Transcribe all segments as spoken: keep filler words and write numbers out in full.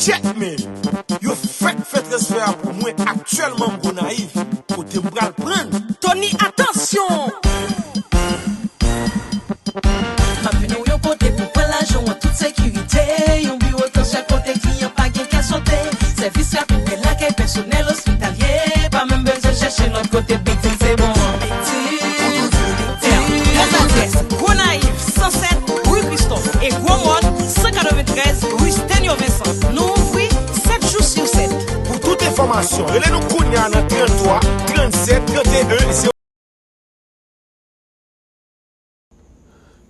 Check, man! Yo fèk fè transfè a pou mwen aktyèlman m Gonayiv, kote m pral pran l. Tony, atansyon! M ap mennen w yon kote pou pran lajan w an tout sekirite. Yon biwo transfè kote kliyan pa gen kè sote. Sèvis rapid, bèl akèy pèsonèl ospitalye. Pa menm bezwen chèche lòt kote, Big Deal se bon. Big Deal, Big Deal. Nouvèl adrès, Gonayiv, san sèt, ri Kristòf, e Gwo Mòn, san katreventrèz, ri Stenyo Vensan. Nou ouvri sèt jou sou sèt. Pou tout enfòmasyon, rele nou kounye a nan tranntwa, trannsèt, tranteyen, zewo.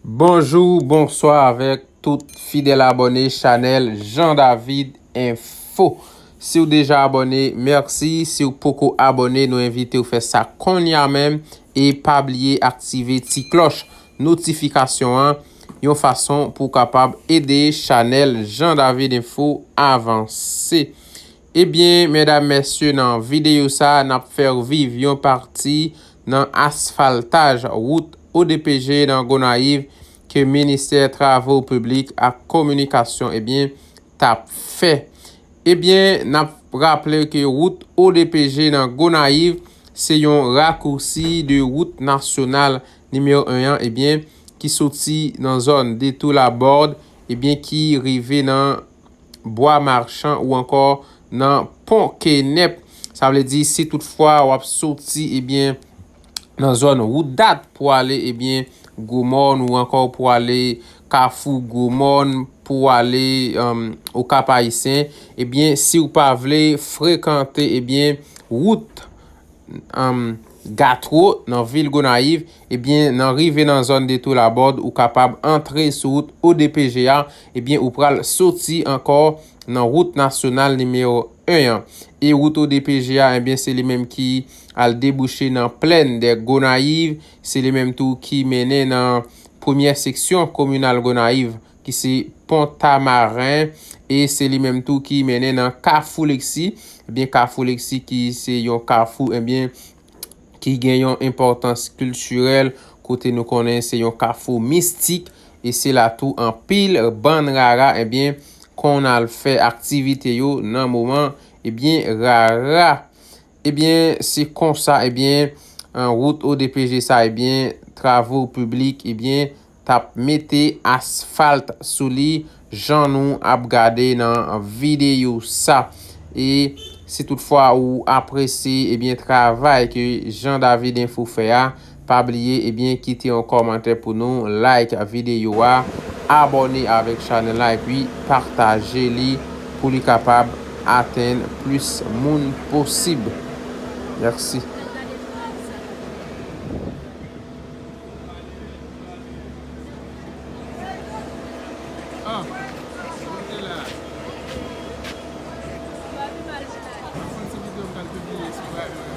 Bonjou, bonswa avèk tout fidèl abòne chanèl Jean David Info. Si w deja abòne, mèsi. Si w poko abòne, nou envite w fè sa kounye a menm. E pa bliye aktive ti klòch notifikasyon an, yon fason pou w kapab ede chanèl Jean David Info avanse. Ebyen, medam, mesye, nan videyo sa a, n ap fè w viv yon pati nan asfaltaj wout O D P G nan Gonayiv ke Ministè Travo Piblik ak Kominikasyon, ebyen, t ap fè. Ebyen, n ap raple ke wout O D P G nan Gonayiv se yon rakousi de wout nasyonal nimewo en an, ebyen, ki soti nan zòn Detou Labòd, ebyen, ki rive nan Bwa Machan ou ankò nan Pon Kenèp. Sa vle di, si toutfwa w ap soti, ebyen, nan zòn wout Dat pou ale, ebyen, Gwo Mòn ou ankò pou ale Kafou Gwo Mòn pou ale, um, Okap Ayisyen, ebyen, si w pa vle frekante, ebyen, wout um, Gatwo nan vil Gonayiv, ebyen, nan rive nan zòn Detou Labòd, ou kapab antre sou wout O D P G a, ebyen, ou pral soti ankò nan wout nasyonal nimewo en an. E wout O D P G a, ebyen, se li menm ki al debouche nan plèn dè Gonayiv, se li menm tou ki mennen nan premyè seksyon kominal Gonayiv, ki se Pon Tamaren, e se li menm tou ki mennen nan Kafou Leksi. Ebyen, Kafou Leksi ki se yon kafou, ebyen, ki gen yon enpòtans kiltirèl, kote nou konnen se yon kafou mistik, e se la tou anpil bann rara, ebyen, konn al fè aktivite yo nan moman, ebyen, rara. Ebyen, se konsa, ebyen, an, wout O D P G sa, ebyen, Travo Piblik, ebyen, t ap mete asfalt sou li, jan nou ap gade nan videyo sa. E si toutfwa ou apresye, ebyen, travay ke Jean David Info fè a, pa bliye, ebyen, kite yon kòmantè pou nou, like videyo a, abòne avèk chanèl la, epi pataje li pou li kapab atenn plis moun posib. Mèsi. Ah, rete la. Mwen konn se videyo m pral pibliye sou Viber.